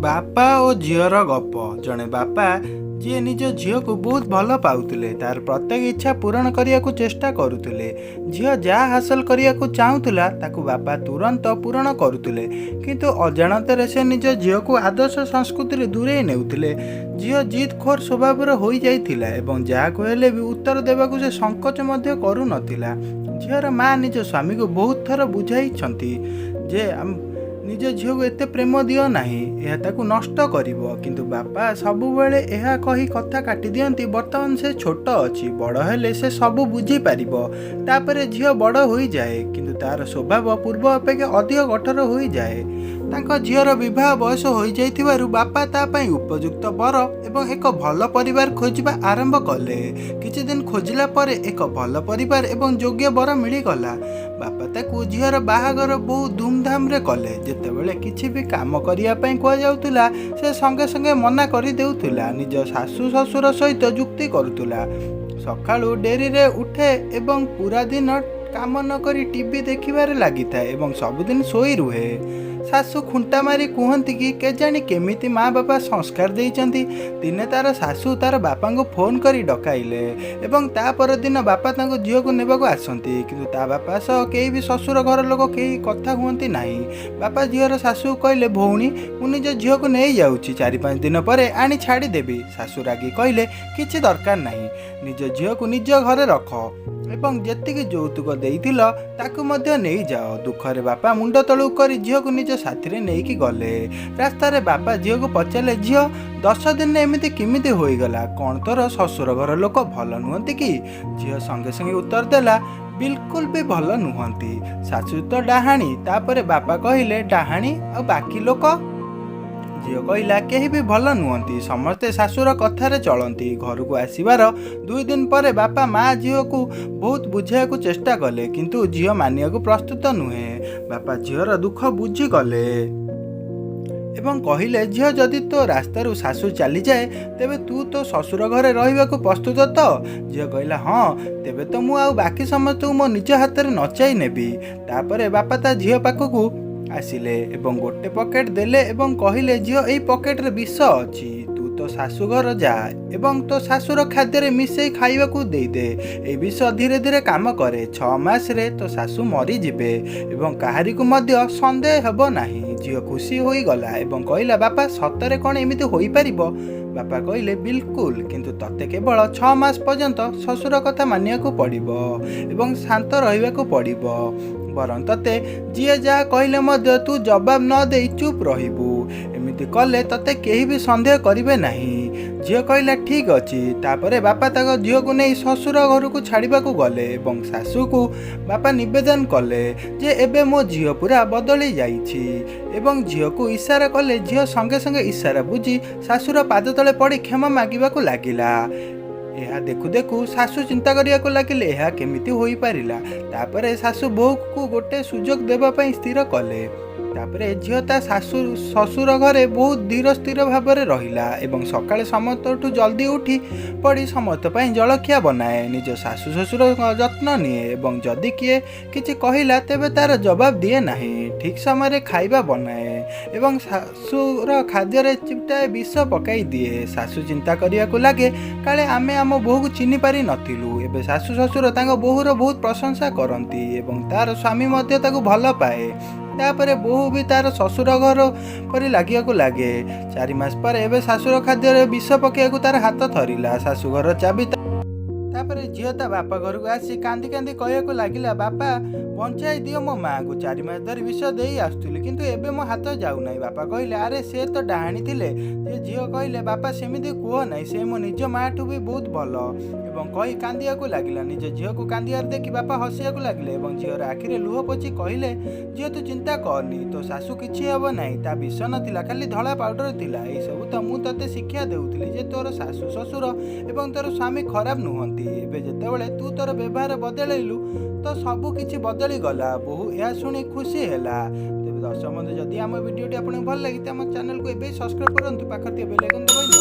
ବାପା ଓ ଝିଅର ଗପ। ଜଣେ ବାପା, ଯିଏ ନିଜ ଝିଅକୁ ବହୁତ ଭଲ ପାଉଥିଲେ, ତାର ପ୍ରତ୍ୟେକ ଇଚ୍ଛା ପୂରଣ କରିବାକୁ ଚେଷ୍ଟା କରୁଥିଲେ। ଝିଅ ଯାହା ହାସଲ କରିବାକୁ ଚାହୁଁଥିଲା, ତାକୁ ବାପା ତୁରନ୍ତ ପୂରଣ କରୁଥିଲେ। କିନ୍ତୁ ଅଜାଣତରେ ସେ ନିଜ ଝିଅକୁ ଆଦର୍ଶ ସଂସ୍କୃତିରୁ ଦୂରେଇ ନେଉଥିଲେ। ଝିଅ ଜିଦ୍ ଖୋର ସ୍ୱଭାବର ହୋଇଯାଇଥିଲା ଏବଂ ଯାହାକୁ ହେଲେ ବି ଉତ୍ତର ଦେବାକୁ ସେ ସଂକୋଚ ମଧ୍ୟ କରୁନଥିଲା। ଝିଅର ମା ନିଜ ସ୍ୱାମୀକୁ ବହୁତ ଥର ବୁଝାଇଛନ୍ତି ଯେ ନିଜ ଝିଅକୁ ଏତେ ପ୍ରେମ ଦିଅ ନାହିଁ, ଏହା ତାକୁ ନଷ୍ଟ କରିବ। କିନ୍ତୁ ବାପା ସବୁବେଳେ ଏହା କହି କଥା କାଟିଦିଅନ୍ତି, "ବର୍ତ୍ତମାନ ସେ ଛୋଟ ଅଛି, ବଡ଼ ହେଲେ ସେ ସବୁ ବୁଝିପାରିବ।" ତାପରେ ଝିଅ ବଡ଼ ହୋଇଯାଏ, କିନ୍ତୁ ତାର ସ୍ୱଭାବ ପୂର୍ବ ଅପେକ୍ଷା ଅଧିକ କଠୋର ହୋଇଯାଏ। ତାଙ୍କ ଝିଅର ବିବାହ ବୟସ ହୋଇଯାଇଥିବାରୁ ବାପା ତା ପାଇଁ ଉପଯୁକ୍ତ ବର ଏବଂ ଏକ ଭଲ ପରିବାର ଖୋଜିବା ଆରମ୍ଭ କଲେ। କିଛି ଦିନ ଖୋଜିଲା ପରେ ଏକ ଭଲ ପରିବାର ଏବଂ ଯୋଗ୍ୟ ବର ମିଳିଗଲା। ବାପା ତାକୁ ଝିଅର ବାହାଘର ବହୁତ ଧୁମଧାମରେ କଲେ। ଯେତେବେଳେ କିଛି ବି କାମ କରିବା ପାଇଁ କୁହାଯାଉଥିଲା, ସେ ସଙ୍ଗେ ସଙ୍ଗେ ମନା କରିଦେଉଥିଲା। ନିଜ ଶାଶୁ ଶ୍ୱଶୁର ସହିତ ଯୁକ୍ତି କରୁଥିଲା। ସକାଳୁ ଡେରିରେ ଉଠେ ଏବଂ ପୁରା ଦିନ କାମ ନ କରି ଟିଭି ଦେଖିବାରେ ଲାଗିଥାଏ ଏବଂ ସବୁଦିନ ଶୋଇ ରୁହେ। ଶାଶୁ ଖୁଣ୍ଟା ମାରି କୁହନ୍ତି କି କେଜାଣି କେମିତି ମା ବାପା ସଂସ୍କାର ଦେଇଛନ୍ତି। ଦିନେ ତାର ଶାଶୁ ତାର ବାପାଙ୍କୁ ଫୋନ୍ କରି ଡକାଇଲେ ଏବଂ ତା ପରଦିନ ବାପା ତାଙ୍କ ଝିଅକୁ ନେବାକୁ ଆସନ୍ତି। କିନ୍ତୁ ତା ବାପା ସହ କେହି ବି ଶ୍ୱଶୁର ଘର ଲୋକ କେହି କଥା ହୁଅନ୍ତି ନାହିଁ। ବାପା ଝିଅର ଶାଶୁକୁ କହିଲେ, "ଭଉଣୀ, ମୁଁ ନିଜ ଝିଅକୁ ନେଇଯାଉଛି। 4-5 ଦିନ ପରେ ଆଣି ଛାଡ଼ିଦେବି।" ଶାଶୁ ରାଗି କହିଲେ, "କିଛି ଦରକାର ନାହିଁ। ନିଜ ଝିଅକୁ ନିଜ ଘରେ ରଖ ଏବଂ ଯେତିକି ଯୌତୁକ ଦେଇଥିଲ, ତାକୁ ମଧ୍ୟ ନେଇଯାଅ।" ଦୁଃଖରେ ବାପା ମୁଣ୍ଡ ତଳକୁ କରି ଝିଅକୁ ନିଜ ସାଥିରେ ନେଇକି ଗଲେ। ରାସ୍ତାରେ ବାପା ଝିଅକୁ ପଚାରିଲେ, "ଝିଅ, 10 ଦିନରେ ଏମିତି କେମିତି ହୋଇଗଲା? କ'ଣ ତୋର ଶ୍ୱଶୁର ଘର ଲୋକ ଭଲ ନୁହନ୍ତି କି?" ଝିଅ ସଙ୍ଗେ ସଙ୍ଗେ ଉତ୍ତର ଦେଲା, "ବିଲକୁଲ ବି ଭଲ ନୁହନ୍ତି। ଶାଶୁ ତ ଡାହାଣୀ।" ତାପରେ ବାପା କହିଲେ, "ଡାହାଣୀ, ଆଉ ବାକି ଲୋକ?" ଝିଅ କହିଲା, "କେହି ବି ଭଲ ନୁହନ୍ତି। ସମସ୍ତେ ଶାଶୁର କଥାରେ ଚଳନ୍ତି।" ଘରକୁ ଆସିବାର 2 ଦିନ ପରେ ବାପା ମା ଝିଅକୁ ବହୁତ ବୁଝାଇବାକୁ ଚେଷ୍ଟା କଲେ, କିନ୍ତୁ ଝିଅ ମାନିବାକୁ ପ୍ରସ୍ତୁତ ନୁହେଁ। ବାପା ଝିଅର ଦୁଃଖ ବୁଝିଗଲେ ଏବଂ କହିଲେ, "ଝିଅ, ଯଦି ତୋ ରାସ୍ତାରୁ ଶାଶୁ ଚାଲିଯାଏ, ତେବେ ତୁ ତୋ ଶ୍ୱଶୁର ଘରେ ରହିବାକୁ ପ୍ରସ୍ତୁତ ତ?" ଝିଅ କହିଲା, "ହଁ, ତେବେ ତ ମୁଁ ଆଉ ବାକି ସମସ୍ତଙ୍କୁ ମୋ ନିଜ ହାତରେ ନଚାଇ ନେବି।" ତାପରେ ବାପା ତା ଝିଅ ପାଖକୁ ଆସିଲେ ଏବଂ ଗୋଟେ ପକେଟ ଦେଲେ ଏବଂ କହିଲେ, "ଝିଅ, ଏଇ ପକେଟରେ ବିଷ ଅଛି। ତୁ ତୋ ଶାଶୁଘର ଯା ଏବଂ ତୋ ଶାଶୁର ଖାଦ୍ୟରେ ମିଶେଇ ଖାଇବାକୁ ଦେଇଦେ। ଏଇ ବିଷ ଧୀରେ ଧୀରେ କାମ କରେ। 6 ମାସରେ ତୋ ଶାଶୁ ମରିଯିବେ ଏବଂ କାହାରିକୁ ମଧ୍ୟ ସନ୍ଦେହ ହେବ ନାହିଁ।" ଝିଅ ଖୁସି ହୋଇଗଲା ଏବଂ କହିଲା, "ବାପା, ସତରେ କ'ଣ ଏମିତି ହୋଇପାରିବ?" ବାପା କହିଲେ, "ବିଲକୁଲ। କିନ୍ତୁ ତତେ କେବଳ 6 ମାସ ପର୍ଯ୍ୟନ୍ତ ଶ୍ୱଶୁର କଥା ମାନିବାକୁ ପଡ଼ିବ ଏବଂ ଶାନ୍ତ ରହିବାକୁ ପଡ଼ିବ। ବରଂ ତତେ ଯିଏ ଯାହା କହିଲେ ମଧ୍ୟ ତୁ ଜବାବ ନ ଦେଇ ଚୁପ୍ ରହିବୁ। ଏମିତି କଲେ ତତେ କେହି ବି ସନ୍ଦେହ କରିବେ ନାହିଁ।" ଝିଅ କହିଲା, "ଠିକ୍ ଅଛି।" ତାପରେ ବାପା ତାଙ୍କ ଝିଅକୁ ନେଇ ଶ୍ୱଶୁର ଘରକୁ ଛାଡ଼ିବାକୁ ଗଲେ ଏବଂ ଶାଶୁକୁ ବାପା ନିବେଦନ କଲେ ଯେ ଏବେ ମୋ ଝିଅ ପୁରା ବଦଳି ଯାଇଛି ଏବଂ ଝିଅକୁ ଇଶାରା କଲେ। ଝିଅ ସଙ୍ଗେ ସଙ୍ଗେ ଇଶାରା ବୁଝି ଶାଶୁର ପାଦ ତଳେ ପଡ଼ି କ୍ଷମା ମାଗିବାକୁ ଲାଗିଲା। ଏହା ଦେଖୁ ଦେଖୁ ଶାଶୁ ଚିନ୍ତା କରିବାକୁ ଲାଗିଲେ, ଏହା କେମିତି ହୋଇପାରିଲା? ତାପରେ ଶାଶୁ ବୋହୂକୁ ଗୋଟେ ସୁଯୋଗ ଦେବା ପାଇଁ ସ୍ଥିର କଲେ। ତାପରେ ଝିଅ ତା ଶାଶୁ ଶ୍ୱଶୁର ଘରେ ବହୁତ ଧୀର ସ୍ଥିର ଭାବରେ ରହିଲା ଏବଂ ସକାଳେ ସମସ୍ତଠୁ ଜଲ୍ଦି ଉଠି ପଡ଼ି ସମସ୍ତ ପାଇଁ ଜଳଖିଆ ବନାଏ, ନିଜ ଶାଶୁ ଶ୍ୱଶୁରଙ୍କ ଯତ୍ନ ନିଏ ଏବଂ ଯଦି କିଏ କିଛି କହିଲା, ତେବେ ତାର ଜବାବ ଦିଏ ନାହିଁ। ଠିକ୍ ସମୟରେ ଖାଇବା ବନାଏ ଏବଂ ଶାଶୁର ଖାଦ୍ୟରେ ଚିମୁଟାଏ ବିଷ ପକାଇ ଦିଏ। ଶାଶୁ ଚିନ୍ତା କରିବାକୁ ଲାଗେ, କାଳେ ଆମେ ଆମ ବୋହୂକୁ ଚିହ୍ନି ପାରି ନଥିଲୁ। ଏବେ ଶାଶୁ ଶ୍ୱଶୁର ତାଙ୍କ ବୋହୂର ବହୁତ ପ୍ରଶଂସା କରନ୍ତି ଏବଂ ତାର ସ୍ୱାମୀ ମଧ୍ୟ ତାକୁ ଭଲ ପାଏ। ତାପରେ ବୋହୂ ବି ତାର ଶ୍ୱଶୁର ଘର ପରି ଲାଗିବାକୁ ଲାଗେ। 4 ମାସ ପରେ ଏବେ ଶାଶୁର ଖାଦ୍ୟରେ ବିଷ ପକାଇବାକୁ ତାର ହାତ ଥରିଲା। ଶାଶୁଘର ଚାବି। ତାପରେ ଝିଅ ତା ବାପା ଘରକୁ ଆସି କାନ୍ଦି କାନ୍ଦି କହିବାକୁ ଲାଗିଲା, "ବାପା, ବଞ୍ଚାଇ ଦିଅ ମୋ ମାଆକୁ। 4 ମାସ ଧରି ବିଷ ଦେଇ ଆସୁଥିଲି, କିନ୍ତୁ ଏବେ ମୋ ହାତ ଯାଉନାହିଁ।" ବାପା କହିଲେ, "ଆରେ, ସେ ତ ଡାହାଣୀ ଥିଲେ।" ସେ ଝିଅ କହିଲେ, "ବାପା, ସେମିତି କୁହ ନାହିଁ। ସେ ମୋ ନିଜ ମାଆଠୁ ବି ବହୁତ ଭଲ।" ଏବଂ କହି କାନ୍ଦିବାକୁ ଲାଗିଲା। ନିଜ ଝିଅକୁ କାନ୍ଦିବାର ଦେଖି ବାପା ହସିବାକୁ ଲାଗିଲେ ଏବଂ ଝିଅର ଆଖିରେ ଲୁହ ପୋଛି କହିଲେ, "ଝିଅ, ତୁ ଚିନ୍ତା କରନି। ତୋ ଶାଶୁ କିଛି ହେବ ନାହିଁ। ତା ବିଷ ନଥିଲା, ଖାଲି ଧଳା ପାଉଡର ଥିଲା। ଏଇସବୁ ତ ମୁଁ ତତେ ଶିକ୍ଷା ଦେଉଥିଲି ଯେ ତୋର ଶାଶୁ ଶ୍ୱଶୁର ଏବଂ ତୋର ସ୍ୱାମୀ ଖରାପ ନୁହନ୍ତି। ଏବେ ଯେତେବେଳେ ତୁ ତୋର ବ୍ୟବହାର ବଦଳେଇଲୁ, ତ ସବୁ କିଛି ବଦଳିଗଲା।" ବୋହୂ ଏହା ଶୁଣି ଖୁସି ହେଲା। ତେବେ ଦର୍ଶକ ବନ୍ଧୁ, ଯଦି ଆମ ଭିଡ଼ିଓଟି ଆପଣଙ୍କୁ ଭଲ ଲାଗେ, ଆମ ଚ୍ୟାନେଲକୁ ଏବେ ସବସ୍କ୍ରାଇବ୍ କରନ୍ତୁ। ପାଖରେ ଥିବା ବେଲ୍ ଆଇକନ୍ ଦବାଇ।